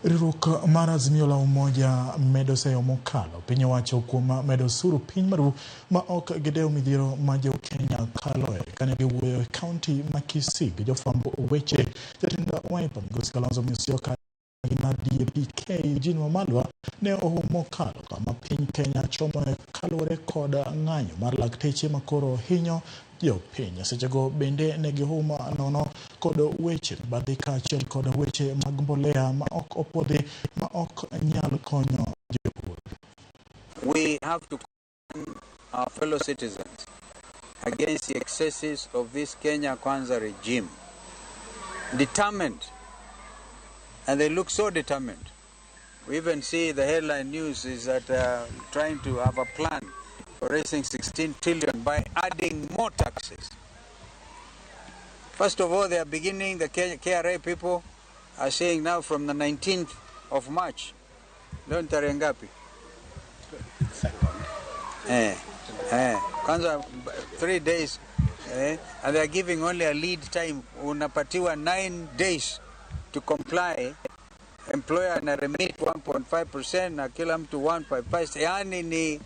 Riwruok mar Azimio la Umoja medo seyo mokalo piny owacho kuom medo osuru piny maru ma ok gidew midhiero ma jo Kenya kaloe. Kane giwuoyo e kaunti ma Kisii gi jofwamb weche, jatend Wiper Migosi Kalonzo Musyoka gi mar DAP-K Eugene Wamalwa ne ohumo mokalo kama piny Kenya chomoe kaluwore kod ng'anyo mar lakteche makoro hinyo jopiny. Sechego bende ne gihum nono kod weche mibadhi kaachiel kod weche mag mbolea ma ok opuodhi ma ok nyal konyo jopur. We have to warn our fellow citizens against the excesses of this Kenya Kwanza regime. Determined, and they look so determined. We even see the headline news is that trying to have a plan for raising 16 trillion by adding more taxes. First of all, they are beginning, the KRA people are saying now from the 19th of March. Leo ni tarehe ngapi? Kwanza 3 days, and they are giving only a lead time. Unapatiwa 9 days to comply. Employer ana remit 1.5% na kila mtu 1.5. Yani ni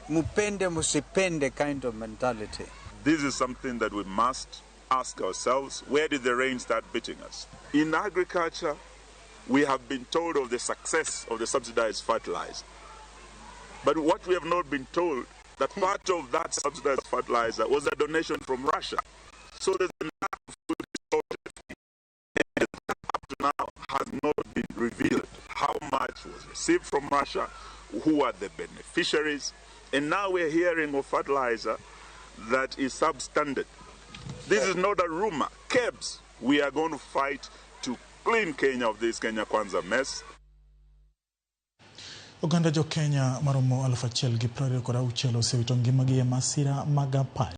mupende musipende kind of mentality. This is something that we must ask ourselves: where did the rain start beating us? In agriculture, we have been told of the success of the subsidized fertilizer. But what we have not been told, that part of that subsidized fertilizer was a donation from Russia. So there's a lack of food resources. And that up to now has not been revealed. How much was received from Russia? Who are the beneficiaries? And now we're hearing of fertilizer that is substandard. This is not a rumor. KEBS, we are going to fight to clean Kenya of this Kenya Kwanza mess. Oganda jo Kenya maromo 1,026 osewito ngimagi e masira mag apaya.